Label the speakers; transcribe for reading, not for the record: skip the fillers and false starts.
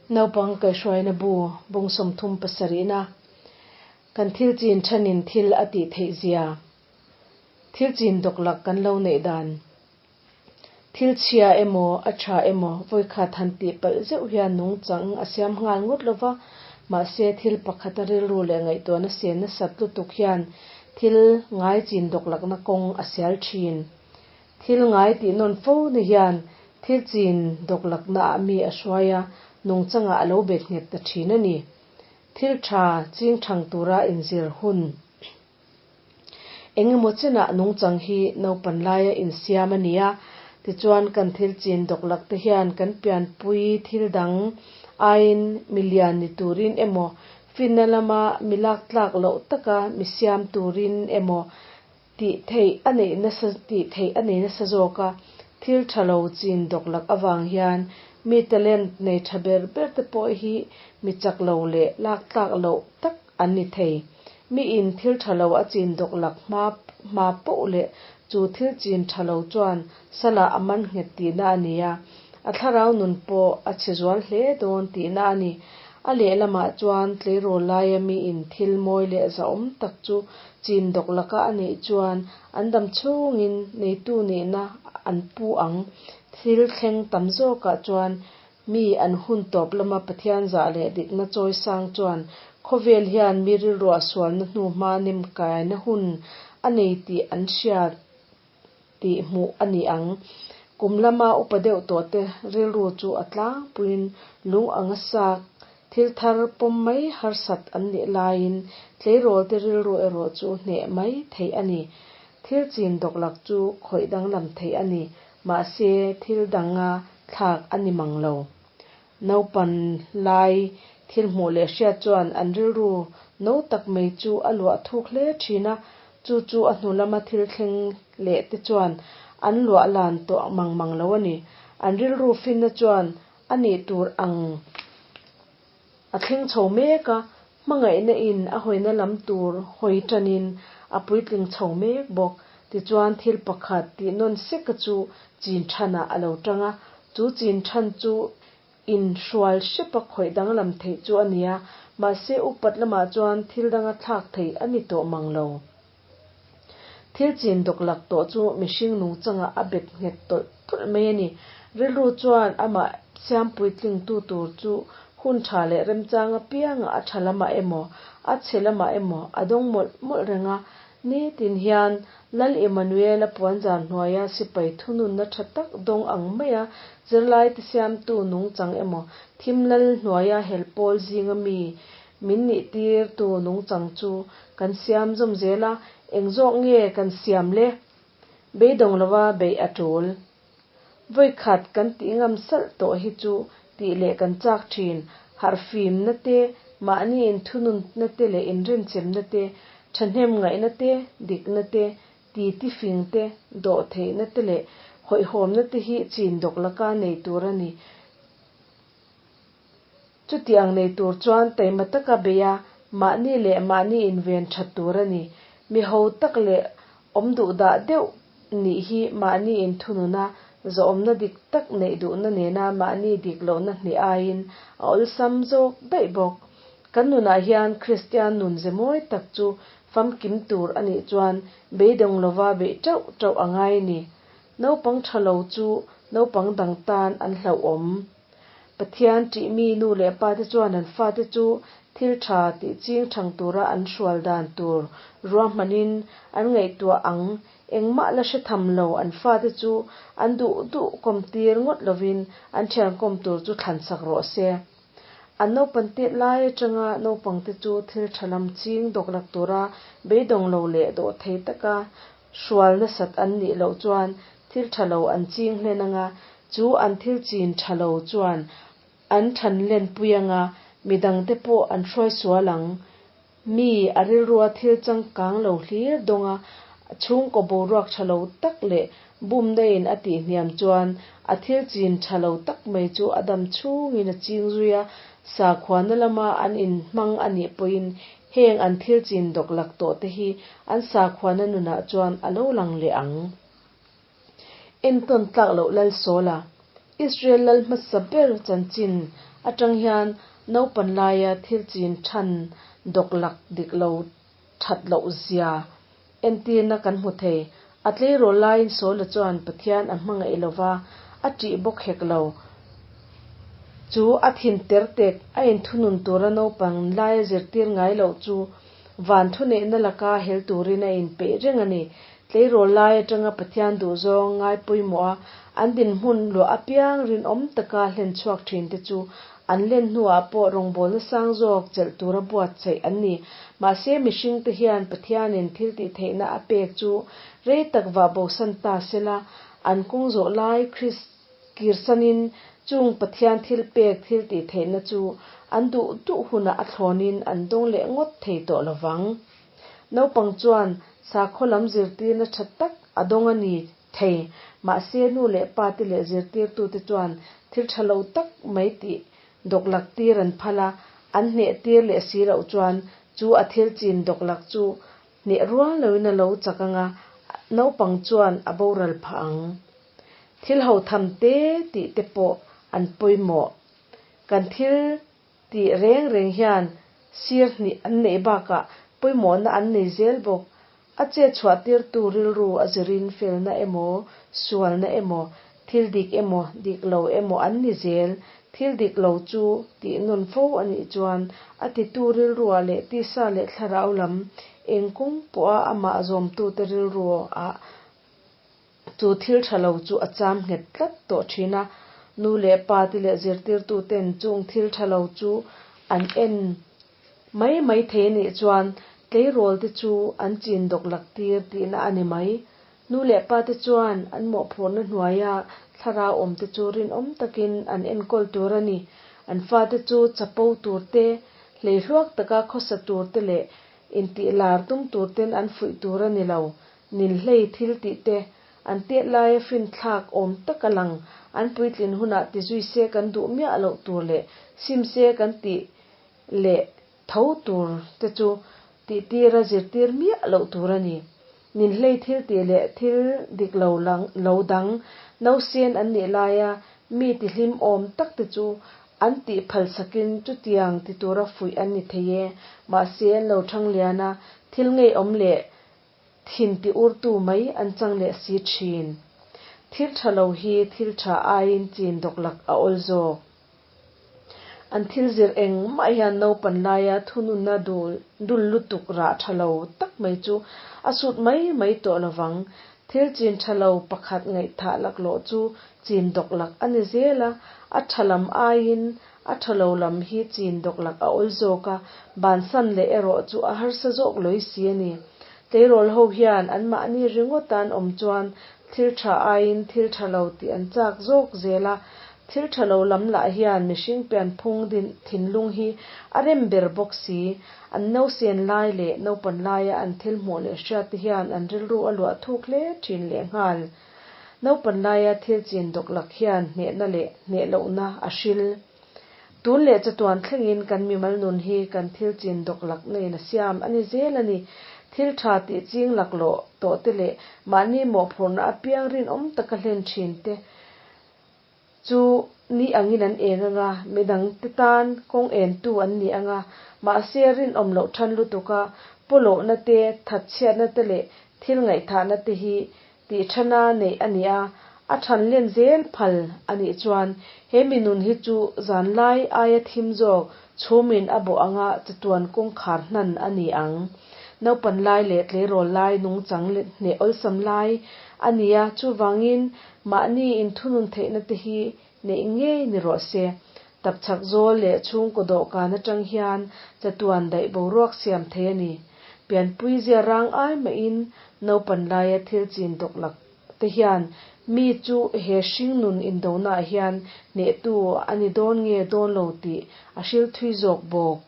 Speaker 1: Naupang kaihhruaina bu bung 37na kan thil chin thanin thil a tih theih zia, thil chin dawklak kan lo neih dan, thil chhia emaw a tha emaw vawikhat han tih palh zeuh hian nungchang a siam nghal ngawt lova, mahse thil pakhata rilru leh ngaihtuahna sen nasat lutuk hian thil ngai chin dawklakna kawng a sial thin. Thil ngai tih nawn fo ni hian thil chin dawklakna ah mi a hruai a, nungchangah a lo bet nghet ta thin a ni. Thil tha ching thang tura inzir hun engemaw chenah nungchang hi naupan laia insiam a ni a, tichuan kan thil chin dawklak te hian kan pianpui thil dang aiin milian ni turin emaw finna lama mi laktlak loh taka mi siam turin emaw Tih theih a neih nasa tih theih a nei nasa zawk a, thil tha lo chin dawklak avang hian mi talent nei tha ber ber te pawh hi mi chak lo leh lak tlak loh tak an ni thei. Miin thil tha lo a chin dawklak hma hma poh leh chu thil chin tha lo chuan salah a man nghet tihna a ni a, a thlarau nun pawh a chhe zual hle dawn tihna a ni. A lehlamah chuan tleirawl laia miin thil mawi leh zahawm tak chu Chin dawk laka a neih chuan an dam chhungin neitu nihna an pu ang. Thil thleng tam zawkah chuan mi an hun tawp lama Pathian zah leh dikna chawi sang chuan khawvel hian mi rilruah sualna hnuhma nem kaina hun a nei tih an hria tih hmuh a ni ang. Kum lama upa deuh tawhte rilru chu a tlangpuiin lung anga sak thil thar pawm mai harsat an nih laiin tleirawlte rilru erawh chu hneh mai theih a ni. Thil chin dawklak chu khawih danglam theih a ni, mahse thil danga thlak a ni mang lo. Naupan lai thil hmuh leh hriat chuan an rilru no tak mai chu a luah thuk hle thin a, chu chu a hnu lama thil thleng leh te chuan an luah lan tawh mang mang lo a ni. An rilru finna chuan a nih tur ang a thleng chho mek a, hmangaihna in a hawina lam tur hawi tanin a puitling chho mek bawk. Tichuan thil pakhat tih nawn seka chu chin thanah a lo tang a, chu chin than chu in hrual hrepa khawih danglam theih chu a nia, mahse upat lamah chuan thil danga thlak theih a ni tawh mang lo. Thil chin dawklak tawh chu mihring nungchangah a bet nghet tawlh tawlh mai a ni. Rilru chuan amah siampui tlingtu tur chu hun tha leh remchang apiangah a tha lamah emaw, a chhe lamah emaw a dawng mawlh mawlh reng a. Nitin hian Lal Emmanuel-a puanzar hnuaia sipai thununna tha tak dawng ang maia zirlaite siamtu nungchang emaw, thim lal hnuaia helpawl zinga mi Min nihtirtu nungchang chu kan siam zawm zel a, eng zawk nge kan siam le? Beidawng lova beih a tul. Vawikhat kan tih ngam salh tawh hi chu tih leh kan chak thin, harhfimna te, mahni inthununna te leh inrinchemna te, thahnem ngaihna te, dikna te, titi fing te, dawhtheihna te leh hawihhawmna te hi chin dawk laka nei tur a ni. Chutiang nei tur chuan taima taka bei a, mahni leh mahni inven that tur a ni. Mi ho tak leh awm duh dah deuh nih hi mahni inthunun a, zawhawmna dik tak neih duhna nena mahni dik lohna hneh aiin a awlsam zawk daih bawk. Kan nunah hian Kristian nun ze mawi tak chu famkim tur a nih chuan beidawng lova beih teuh teuh a ngai a ni. Naupang tha lo chu naupang dang tan an hlauhawm. Pathian ṭihmi nu leh pate chuan an fate chu thil ṭha tih ching ṭhang tura an hrual dan tur ruahmanin an ngaihtuah ang. Engmah la hre tham lo an fate chu an duh duh kawmtir ngawt lovin an ṭhian kawm tur chu thlansak rawh se. An naupan tet lai aṭanga naupangte chu thil ṭha lam ching dawklak tura beidawng lo leh dawhthei taka Hrual nasat an nih loh chuan thil tha lo an ching hlen anga, chu an thil chin tha lo chuan an than len pui anga, midangte pawh an hruai sual ang. Mi a rilrua thil changkang lo hlir dawnga chhungkaw boruak tha lo tak leh bumna in a tih hniam chuan a thil chin tha lo tak mai chu a dam chhungin a ching zui a, sakhuana lama an inhmang a nih pawhin Heng an thil chin dawk lak tawh te hi an sakhuana nunah chuan a lo lang leh ang. Entawn tlak loh Lalsawla. Israel lal hmasa ber chanchin atang hian naupan laia thil chin than dawklak dik lo that loh zia entirna kan hmu thei. A tleirawl laiin Saula chuan Pathian a hmangaih lo va, a ṭih bawk hek lo. Chu a thin ter tek a inthunun tura naupang laia zirtir ngai loh chu van thuneihna laka hel turin a inpeih reng a ni. Tleirawl lai atanga Pathian duhzawng ngai pawimawh a, an dinhmun luah apiang rinawm taka hlen chhuak thinte chu an len hnuah pawh rawngbawlna sang zawk chelh tura buatsaih an ni. Mahse, mihringte hian Pathianin thiltihtheihna a pek chu rei tak vah bosan ta sela, an kawng zawh lai Krist kirsanin chung Pathian thilpek thiltihtheihna chu an duh duh hunah a thlawnin an dawng leh ngawt thei tawh lovang. Naupang chuan sakhaw lam zirtirna tha tak a dawng a ni thei. Mahse, nu leh pa te leh zirtirtute chuan thil tha lo tak mai tih dawklak tir an phal a, an hneh tir leh si loh chuan chu a thil chin dawklak chu hneh rual loin a lo chak ang a, naupang chuan a boral phah ang. Thil ho tham te tih te pawh an pawimawh. Kan thil Tih reng reng hian sir hnih an neih bakah pawimawhna an nei zel bawk. A chet chhuah tirtu rilru a zirin felna emaw, sualna emaw, thil dik emaw, dik lo emaw an ni zel. Thil dik lo chu tih nawn fo a nih chuan a titu rilruah leh tisa leh thlarau lam eng kawng pawha amah zawmtute rilruah Chu thil tha lo chu a cham nghet tlat tawh thin a, nu leh pa te leh zirtirtuten chung thil tha lo chu an en mai mai thei a nih chuan tleirawl te chu an chin dawk lak tir tihna a ni mai. Nu leh pa te chuan an mawhphurhna hnuaia thlarau awm te chu rinawm takin an enkawl tur a ni. An fate chu chapo tur te, hleihluak taka khawsa tur te leh intih lar tum tur ten an fuih tur a ni lo. Ninhlei thil tih te, an tet laia finthlak awm tak a lang, an puitlin hunah ti zui se kan duh miah loh tur leh sim se kan tih leh tho tur te chu tihtira zirtir miah loh tur a ni. Ninhlei thil tih leh thil dik lo lo dang nausen an nih laia mi tihlim awm tak te chu an tih phalsakin chutiang ti tura fuih an ni thei e, mahse an lo thang lian a, thil ngeiawm leh Thin ti urtu mai an chang leh si thin. Thil tha lo hi thil tha aiin chin dawklak a awl zawk. An thil zir engmah hian naupan laia thununna dul dul lutuk rah tha lo tak mai chu a sut mai mai tawh lovang. Thil chin tha lo pakhat ngaihthah laklawh chu chin dawklak a ni zel a, a tha lam aiin a tha lo lam hi chin dawklak a awl zawk a, bansan leh erawh chu a harsa zawk lawi si a ni. Tleirawl ho hian anmahni ringawt an awm chuan thil tha aiin thil tha lo tih an chak zawk zel a, thil tha lo lam lah hian mihring pianphung thinlung hi a rem ber bawk si. An nausen lai leh naupan laia an thil hmuh leh hriat te hian an rilru a luah thuk hle thin lehnghal. Naupan laia thil chin dawklak hian hnehna leh hneh lohna a hril. Tun leh chatuan thlengin kan mimal nun hi kan thil chin dawklak neiin a siam a ni zel a ni. Thil tha tih ching laklawh tawh te leh mahni mawhphurhna apiang rinawm taka hlen thin te chu ni angin an eng anga, midangte tan kawng entu an ni anga, mahse rinawm loh than lutuka pawlawhna te, thatchhiatna te leh thil ngaihthahna te hi Tih thana neih a ni a, a than len zel phal a nih chuan he mi nun hi chu zanlai aia thim zawk chhumin a bawh anga chatuan kawngkhar hnan a ni ang. Naupan lai leh tleirawl lai nungchang hneh awlsam lai a ni a, chuvangin mahni inthunun theihna te hi neih ngei ni rawh se. Tapchhak zawl leh chhungkaw dawhkan atang hian chatuan daih boruak siam thei a ni. Pianpui zia rang ai mahin naupan laia thil chin dawklak te hian mi chu he hringnun indonaah hian hnehtu a ni dawn nge dawn lo tih a hril thui zawk bawk.